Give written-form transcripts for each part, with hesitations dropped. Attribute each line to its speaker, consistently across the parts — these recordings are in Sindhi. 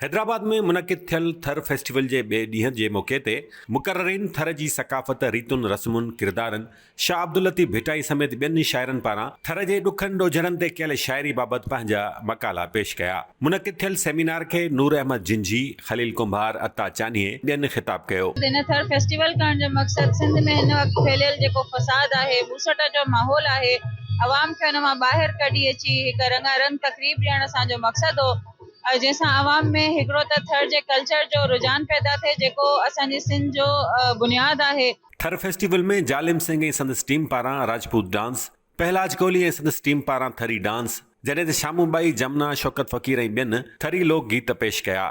Speaker 1: حيدرآباد ۾ منعقد ٿيل ٿر فيسٽيول جي ٻئي ڏينهن جي موقعي تي مقررين ٿر جي ثقافت، ريتن رسمن، ڪردارن، شاهه عبداللطيف ڀٽائي سميت ٻين شاعرن پاران ٿر جي ڏکن ڏوجهرن تي ڪيل شاعري بابت پنهنجا مقالا پيش ڪيا. منعقد ٿيل سيمينار کي نور احمد جنجهي، خليل ڪنڀار، عطا چانهيي ٻين خطاب ڪيو.
Speaker 2: هن ٿر فيسٽيول ڪرڻ جو مقصد سنڌ ۾ هن وقت ڦهليل جيڪو فساد آهي، ٻوسٽ جو ماحول آهي، عوام کي ان مان ٻاهر ڪڍي اچي هڪ رنگا رنگ تقريب ڏيڻ اسان جو مقصد هو. جنهن سان عوام ۾ هڪڙو ته ٿر جي ڪلچر جو رجحان پيدا ٿئي جيڪو اسان جي سنڌ جو بنياد آهي.
Speaker 1: ٿر فيسٽيول ۾ جالم سنگهه ۽ سندس ٽيم پاران راجپوت ڊانس، پهلاج ڪولهي ۽ سندس ٽيم پاران ٿري ڊانس، جڏهن ته شامو ٻائي، جمنا، شوڪت فقير ۽ ٻين ٿري لوڪ گيت پيش ڪيا.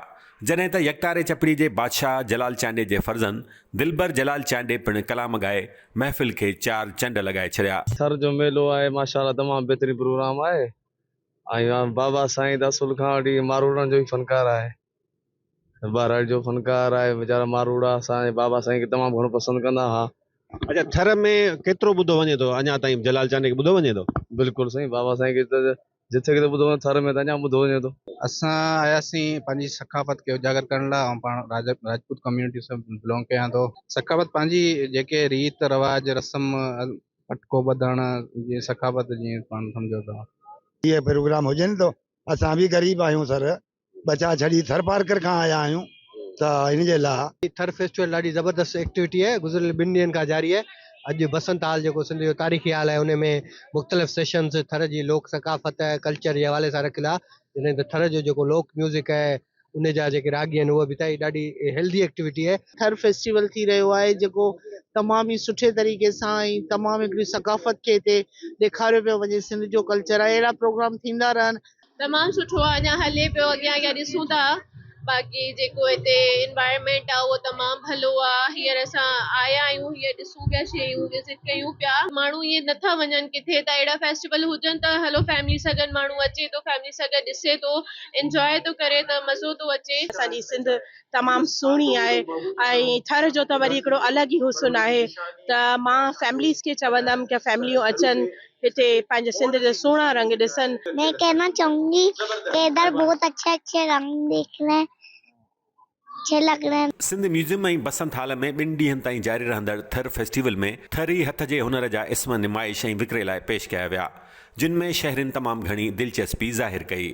Speaker 1: جڏهن ته يڪتاري چپڙي جي بادشاهه جلال چانڊيي جي فرزند دلبر جلال چانڊيي پڻ ڪلام ڳائي محفل کي چار چنڊ لڳائي ڇڏيا.
Speaker 3: ٿر جو ميلو آهي ماشاءالله تمام بهترين پروگرام آهي ۽ بابا سائين ته اصل کان وٺي ماروئڙن جو ئي فنڪار آهي. ٻهراڙي جو فنڪار آهي ويچارا ماروئڙا اسان جي بابا سائين کي تمام گهڻو پسند ڪندا ها.
Speaker 1: اڇا ٿر ۾ ڪيترو ٻڌو وڃي ٿو اڃا تائين جلال چانڊيي کي ٻڌو وڃي ٿو؟
Speaker 3: بلڪل سائين بابا سائين کي ته جٿي ڪٿي ٻڌو وڃي ٿر ۾ ته اڃا ٻڌو وڃي ٿو.
Speaker 4: اسان آياسين پنهنجي ثقافت کي اجاگر ڪرڻ لاء ۽ پاڻ راجپوت ڪميونٽي سان بلونگ ڪيان ٿو. ثقافت پنهنجي جيڪي ريت رواج رسم پٽڪو ٻڌڻ جي ثقافت جيئن پاڻ سمجهو ٿا.
Speaker 5: هي پروگرام هجن ته اسان به غريب آهيون سر ٻچا ڇڏي ٿرپارڪر کان آيا آهيون ته ان جي لا.
Speaker 6: ٿر فيسٽيول ڏاڍي زبردست ايڪٽيوٽي آهي گذريل ٻن ڏينهن کان جاري آهي اڄ بسنت هال جيڪو سنڌ جو تاريخي هال آهي ان ۾ مختلف سيشنز ٿر جي لوڪ ثقافت ڪلچر جي حوالي سان رکيل آهي جڏهن ته ٿر جو جيڪو لوڪ ميوزڪ آهي ان جا جيڪي راڳي آهن اهي به ته ڏاڍي هيلدي ايڪٽيوٽي آهي.
Speaker 7: ٿر فيسٽيول ٿي رهيو آهي جيڪو تمام ئي سٺي طريقي سان ۽ تمام هڪڙي ثقافت کي هتي ڏيکاريو پيو وڃي سنڌ جو ڪلچر آهي اهڙا پروگرام ٿيندا رهن.
Speaker 8: تمام سٺو آ اڃا هلي پيو اڳيان اڳيان ڏسون ٿا باقي جيڪو هتي انوائرمينٽ آ اهو تمام ڀلو آ هينئر اسان آيا آهيون هينئر ڏسون پيا شيون وزٽ ڪيون پيا ماڻهو ائين نٿا وڃن ڪٿي ته اهڙا فيسٽيول هجن ته هلو فيملي سان گڏ ماڻهو اچي ٿو فيملي سان گڏ ڏسي ٿو انجواء ٿو ڪري ته مزو ٿو اچي.
Speaker 9: اسان جي سنڌ تمام سهڻي آهي ۽ ٿر جو ته وري هڪڙو الڳ ئي حسن آهي ته مان فيمليز کي چوندم ڪه فيمليون اچن هتي پنهنجي سنڌ جا سهڻا رنگ ڏسن.
Speaker 10: مين ڪهنا چاهونگي ڪه ادھر بهت اڇي اڇي رنگ ديک رهي هين اڇي لگ رهي هين.
Speaker 1: سنڌ ميوزيم ۽ بسنت هال ۾ ٻن ڏينهن تائين جاري رهندڙ ٿر فيسٽيول ۾ ٿري هٿ جي هنر جا اسم نمائش ۽ وڪري لاء پيش ڪيا ويا، جن ۾ شهرين تمام گهڻي دلچسپي ظاهر ڪئي.